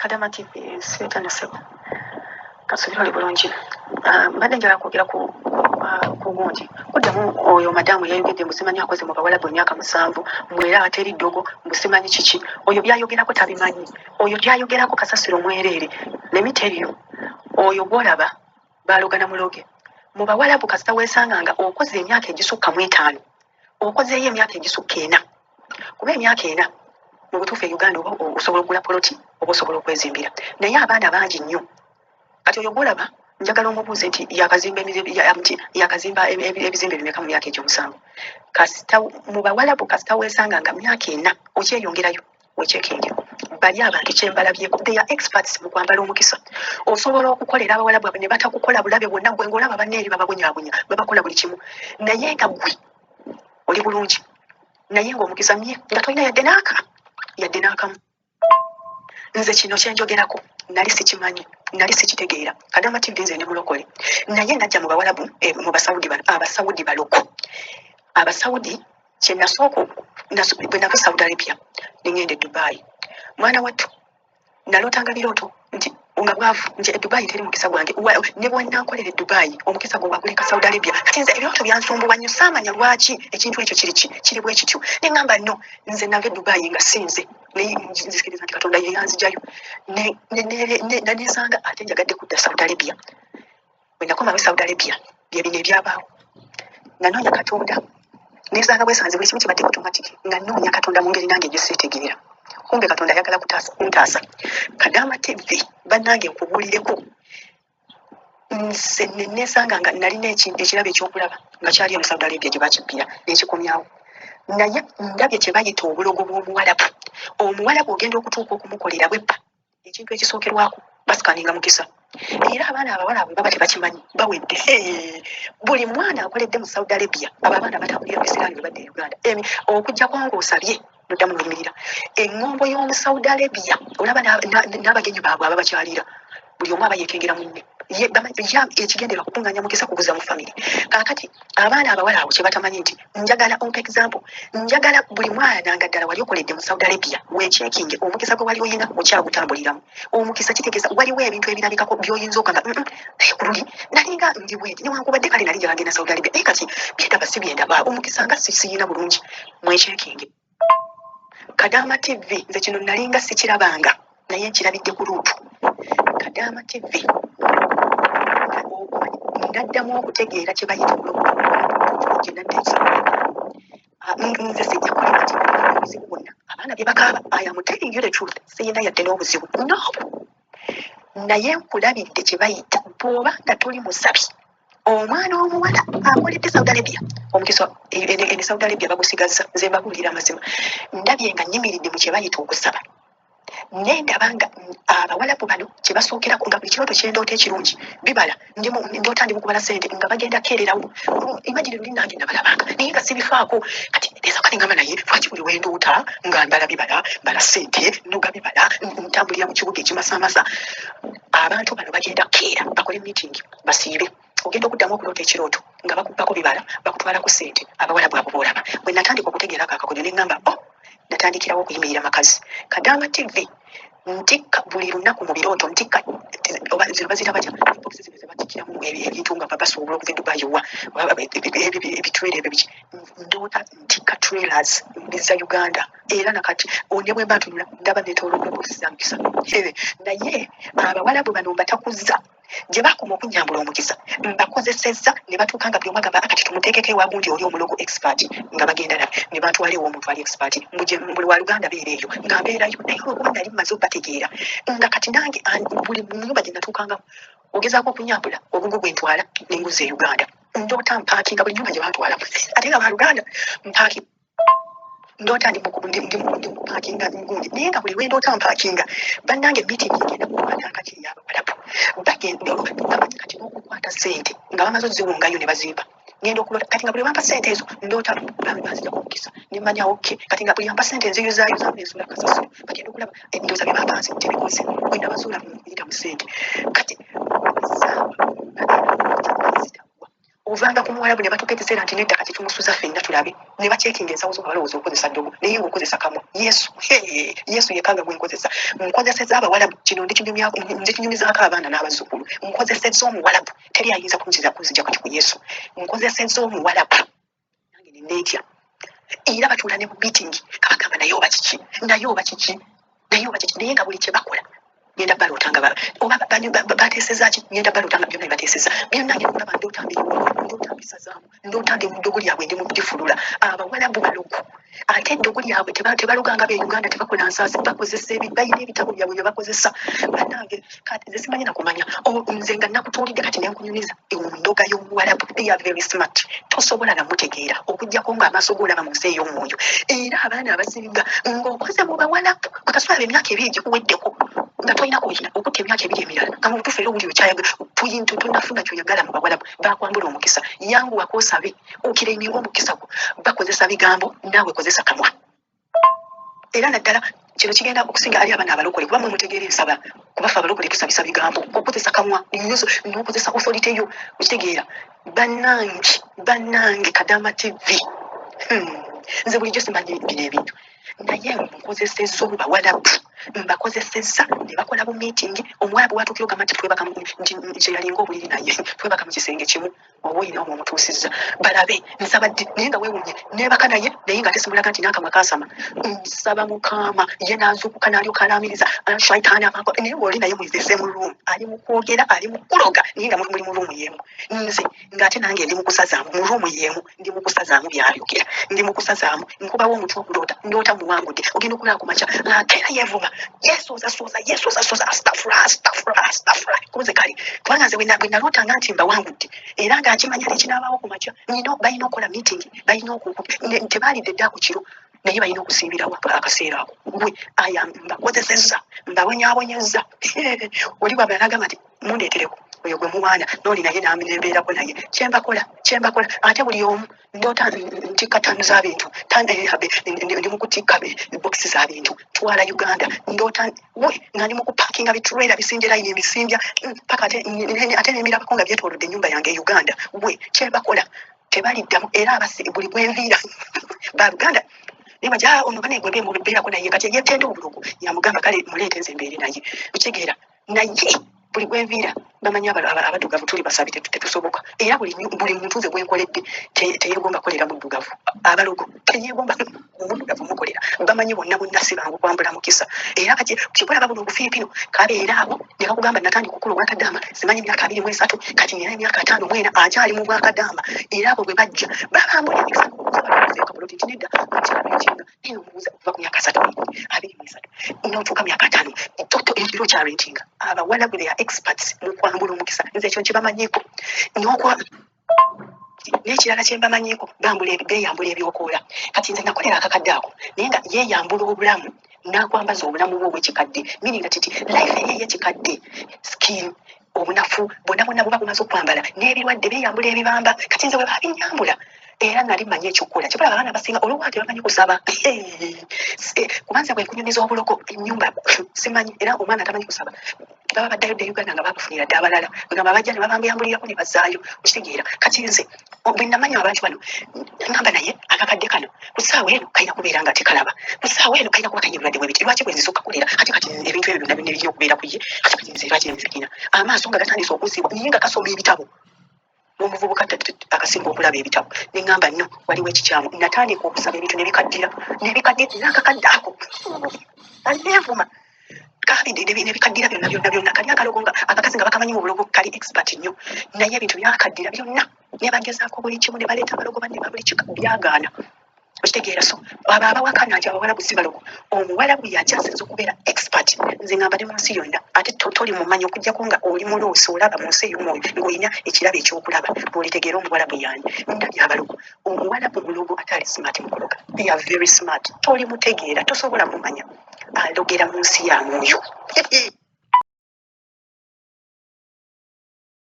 Kadama TV sibetanasebo, kasubira oli bulungi. Ah, mbadde njagala kwogera ku gundi kuddamu oyo madamu yayogedde mbu simanyi akoze mu bawalabu emyaka 7, mbu era ateri ddogo, mbu simanyi kiki. Oyo byayogerako tabimanyi. Oyo byayogerako kasasiro mwereere. Let me tell you, oyo gwolaba balogana muloge mu bawalabu. Kasita weesanga nga okoze emyaka egisukka mu 5, okozeeyo emyaka egisukka 4, kuba emyaka 4 mu butuufu e Uganda oba osobola okugula poloti oba osobola okwezimbira, naye abaana bangi nnyo. Kati oyo gwolaba njagala omubuuze nti yakazimba nti yakazimba ebizimbe bimeka mu myaka egyo 7? Kasita mu bawalabu, kasita weesanga nga myaka 4 okyeyongerayo, wekyekenge. Bali abantu kyembalabyeko, they are experts mu kwambala omukisa. Osobola okukolera abawalabu abo ne batakukola bulabe bwonna. Gwe ng'olaba banne eri bababonyaabonya, babakola buli kimu, naye nga gwe oli bulungi, naye ng'omukisa mye nga tolina yadde n'aka yadde n'akamu. Nze kino kyenjogerako nali sikimanyi, nali sikitegeera. Kadama TV, nze ndi mulokole, naye najja mu bawalabu, mu Basaudi bano. Abasawudi baloko. Abasawudi kyenasooka bwe nava Saudi Arabia nengenda e Dubai, mwana wattu nalootanga birooto nti nga bwavu, nti e Dubai teri mukisa gwange. Ne bwenankolera e Dubai, omukisa gwe gwaguleka Saudi Arabia. Kati nze ebirooto byansumbuwa nnyo, saamanya lwaki ekintu ekyo kiri bwe kityo. Neŋŋamba no, nze nava e Dubai nga sinze, naye nzikiriza nti Katonda ye yanzijayo. Nanesanga ate njagadde kudda Saudi Arabia. Bwe nakomawo e Saudi Arabia, bye bino ebyabaawo. Nanoonya Katonda, nesanga bwesanze buli kimu kibadde automatic, nga noonya Katonda mu ngeri nange gyeseetegeera. Kumbe Katonda ayagala kuntaasa. Kadama TV, bannange, nkubuulireko, nze nenesanga nga nalina ekirabo ekyokulaba nga kyali eno Saudi Arabia gye bakibbira nekikomyawo, naye ndabye kye bayita obulogo bw'omuwalabu. Omuwalabu ogenda okutuuka okumukolera bweppa, ekintu ekisookerwako basikaninga mukisa. Era abaana abawala bwe baba tebakimanyi bawedde. Buli mwana akoledde mu Saudi Arabia, abo abaana batambulira bisiraani bwe badda e Uganda. Okuggyako ng'osabye noddamu noyimirira eŋŋombo y'omu Saudi Arabia, olaba n'abagenyi baabwe ababakyalira, buli omu aba yeekengera munne. Ekigendererwa kukuŋŋaanya mukisa kuguza mu famire. Kaakati abaana abawala abo kye batamanyi nti njagala ompa example, njagala buli mwana nga ddala wali okoledde mu Saudi Arabia weekyekinge omukisa gwe wali oyina okyagutambuliramu. Omukisa kitegeeza waliwo ebintu ebirabikako by'oyinza okugamba, naye ku luli nalinga ndi bwenti, newankubadde kale nali njagala ngenda Saudi Arabia, naye kati byendaba si byendaba, omukisa nga siyina bulungi." Mwekyekinge. Kadama TV, nze kino nalinga sikirabanga, naye nkirabidde ku luutu. Kadama TV, naddamu okutegeera kye bayita gye nadda ekisaba. Nze sijja kulimba nti nalina obuzibu bwonna abaana bye bakaaba. I am telling you the truth, siyina yadde n'obuzibu nobu, naye nkulabidde kye bayita bw'oba nga toli musabi. Omwana omuwala akoledde Saudi Arabia, omukisa ene Saudi Arabia bagusigazza. Nze mbabuulira amazima, ndabye nga nyimiridde mu kye bayita okusaba, nendaba nga abawalabu bano kye basookerako, nga buli kirooto kyendoota ekirungi bibala, ndoota ndi mukubala sente nga bagenda keererawo. Imagine, luli nange nabalabanga naye nga sibifaako. Kati nesooka nengamba, naye lwaki buli wendoota nga mbala bibala, mbala sente, noga bibala, ntambulira mu kibuga ekimasamasa? Abantu bano bagenda keera bakole meeting basiibe. Ogenda okuddamu okuloota ekirooto nga bakubbako bibala, bakutwalako sente. Abawalabu abo boolaba, bwe natandika okutegeerako akakodyo, ne ŋŋamba, oh, natandikirawo okuyimirira makazi. Kadama TV, ntikka buli lunaku mu birooto, ntikka oba zino bazita batya, ebokisi zino zebatikiramu ebintu nga basuubula okuva e Dubai wa ebitrailer ebyo biki. Ndoota ntikka trailers mbiza Uganda. Era nakati ne bwe mba ntunula ndaba netooloddwa bokisi za mukisa. Naye abawalabu bano mbatakuzza gye bakoma okunyambula omukisa, mbakozesezza ne batuuka nga buli omu agamba, "Kati tumuteekeko ewa gundi oli omulogo expert," nga bagenda nabe ne bantwala ew'omuntu ali expert, buli wa luganda beera eyo nga mbeerayo. Naye olwokuba nali mmaze obategeera, nga kati nange buli nyumba gye natuukangamu ogezaako okunyambula ogugu gwe ntwala nenguza e Uganda. Ndoota mpaakinga buli nyumba gye bantwala, ate nga baluganda mpaaki. Ndoota ndi mupaakinga gundi, naye nga buli lwendoota mpaakinga. Bannange, meeting egenda kukwata kati ey'abawalabu, bagenda bamanyi kati n'okukwata ssente nga bamaze oziwungayo ne bazimpa. Ngenda okulota kati nga buli bampa ssente ezo ndoota banzijako omukisa, nemanya okay. Kati nga buli ampa ssente nziyuzayuzamu nensuula kasasiro. Bagenda okulaba endowooza bye bampa nze tebikoze, bwe nabazuula muyita mu ssente. Kati saawa zitaggwa. Ovanga ku muwalabu ne batuuka ekiseera nti nedda, kati tumusuza ffenna tulabe. Ne bacekinga ensawo zo nga balowooza okozesa ddogo, naye ng'okozesa kamwa. Yesu, Yesu yekka nga gwe nkozesa, nkozeseza abawalabu. Kino ndikinyumizaako abaana n'abazzukulu. Nkozeseza omuwalabu, teri ayinza kunziza kunzija kati ku Yesu. Nkozeseza omuwalabu nange neneetya. Era batuula ne mu meeting nga bagamba, naye oba kiki, naye oba kiki, naye oba kiki? Naye nga buli kye bakola ngenda baloota nga oba bateeseza ki, ngenda baloota nga byonna byebateeseza byonna ngenda kulaba. Ndoota mbiriwo, ndoota mbisazaamu, ndoota ndi mu ddogo lyabwe, ndi mu difulula. Abawalabu balogo, ate eddogo lyabwe tebaloga nga be Uganda, tebakola nsaasi, bakozesa balina ebitabo byabwe bye bakozesa. Bannange, kati nze simanyi nakumanya. Nze nga nakutuulidde kati nenkunyumiza endoga y'omuwalabu. They are very smart, tosobola namutegeera okuggyako ng'amaaso g'olaba mu nsi ey'omwoyo. Era abaana abasinga ng'okoze mu bawalabu bwekasulaba emyaka 2 egikuweddeko nga tolina koyina okutta emyaka 2 emirala, nga mu butuufu era owuli okyayaga tuyintu tonafuna kyoyagala mu bawalabu, bakwambula omukisa. Yanguwako osabe okireminga omukisa gwo. Bakozesa bigambo, naawe kozesa kamwa. Era naddala kino kigenda okusinga ali abaana abalokole, kuba mwe mutegeera ensaba, kuba ffe abalokole tusabisa bigambo, okozesa kamwa n'okozesa authority yo, okitegeera. Bannange, bannange, Kadama TV. Nze bulijjo simanyi bino ebintu, naye nkozesezza obubawalabu, mbakozesezza ne bakola bu meeting. Omuwalabu watuukira ogamba nti twebaka nti kyeyalinga obuliri naye twebaka mu kisenge kimu, oba oyina omwo omutuusizza balabe nsaba ddi, naye nga weewuunye neebaka naye, naye nga tesimulaga nti n'akamwa kaasama. Nsaba Mukama, ye n'azuukuka n'alyoka alaamiriza shaitaani amangu, naye ng'oli naye mu the same room, ali mu kwogera, ali mu kuloga, naye nga muli mu room y'emu. Nze ng'ate nange ndi mu kusazaamu mu room y'emu, ndi mu kusazaamu byayogera, ndi mu kusazaamu, nkubawo omutwe okuloota, ndoota muwangudde. Ogenda okulaba ku makya ate era yeevuma, yeesoozasoza, yeesoozasoza, astafura, astafura, astafura. Kuze kale kubanga nze bwe nalootanga nti mbawangudde, era nga nkimanya nekinaabawo ku makya, nina balina okukola meeting, balina tebaalidde dda ku kiro, naye balina okusiibirawo akaseera ako. Gwe aya mbakozesezza, mbabonyaabonyezza. Oli bwaba nagamba nti mundeetereko oyo gwe muwaana n'oli naye nembeerako naye, kyembakola, kyembakola. Ate buli omu ndoota ntikka tano za bintu, ndi mu kutikka bokisi za bintu twala Uganda. Ndoota we nga ndi mu kupakinga bitrailer bisimbye layini ebisimbya paka ate nemirabako nga byetoolodde ennyumba yange e Uganda. We kyembakola tebaliddamu. Era abasi buli gwenviira baluganda naye baja ono bane gwe beerako naye kati yetenda obulogo, yamugamba kale muleete nze mbeere naye, okitegeera. Naye buli gwenviira bamanyi abaddugavu tuli basabi, tetusoboka. Era buli muntu nze gwenkoledde teyegomba kukolera muddugavu. Abalogo teyegomba omuddugavu mukolera, bamanyi bonna bonna si bangu kwambula mukisa. Era kati kibulaba buno obufiipino kabeera awo ne bakugamba natandika okukola obwakadaama simanyi myaka 23, kati nina emyaka 54, akyali mu bwakadaama. Era abo bwe bajja babambula emikisa nti nedda nti eno omubuuza okuva ku myaka 30, 23, n'otuuka myaka 50, toto ekiro kyarentinga. Abawalabu they are experts mu kwambula omukisa, nze ekyo nkibamanyiiko. N'okwa n'ekirala kye mbamanyiiko, bambula beeyambula ebyokoola. Kati nze nakolera akakadde ako, naye nga yeeyambula obulamu n'akwambaza obulamu bwe obw'ekikadde, meaning that life eri ey'ekikadde, skin, obunafu bwonna bwonna buba bumaze okwambala n'ebirwadde, beeyambula ebibamba. Kati nze bwe babinyambula era nali mmanyi ekyokukola. Kibula abaana abasinga olwokuba tebamanyi kusaba, kuba nze bwe nkunyumiza obulogo ennyumba simanyi. Era omwana atamanyi kusaba baba baddayo dda e Uganda nga babafunira dda abalala, nga bajja ne babambuyambulirako ne bazzaayo, okitegeera. Kati nze bwe namanya abantu bano, ngamba naye akakadde kano ku ssaawa eno kalina kubeera nga tekalaba, ku ssaawa eno kalina kuba kalina obulwadde bwe biti. Lwaki bwe nzisukka kolera ate kati ebintu ebyo byonna byonna ebirina okubeera ku ye? Ate kati nze lwaki nzirina amaaso nga gatandise okuzibwa, naye nga kasoma ebitabo n'omuvubuka akasinga okulaba ebitabo? Neŋŋamba nno waliwo ekikyamu. Natandika okusaba ebintu nebikaddira, nebikaddira, era akakadde ako aneevuma kabidde nebikaddira byonna byonna byonna. Kali akalogo nga akakazi nga bakamanyi mu bulogo, kali expert nnyo, naye ebintu byakaddira byonna ne bagezaako buli kimu ne baleeta abalogo banne ba buli kika, byagaana, okitegeera. So abo abawakana nti abawalabu si balogo, omuwalabu yakyasinza okubeera expert, nze ngamba ne mu nsi yonna. Ate toli mumanyi okuggyako nga oli muloosi, olaba mu nsi ey'omwoyo, ng'olina ekirabo ekyokulaba, bw'olitegeera omuwalabu yaani. Ndabye abalogo, omuwalabu mulogo ate ali smart mu kuloga. They are very smart, toli mutegeera, tosobola mumanya, alogera mu nsi ya mwoyo.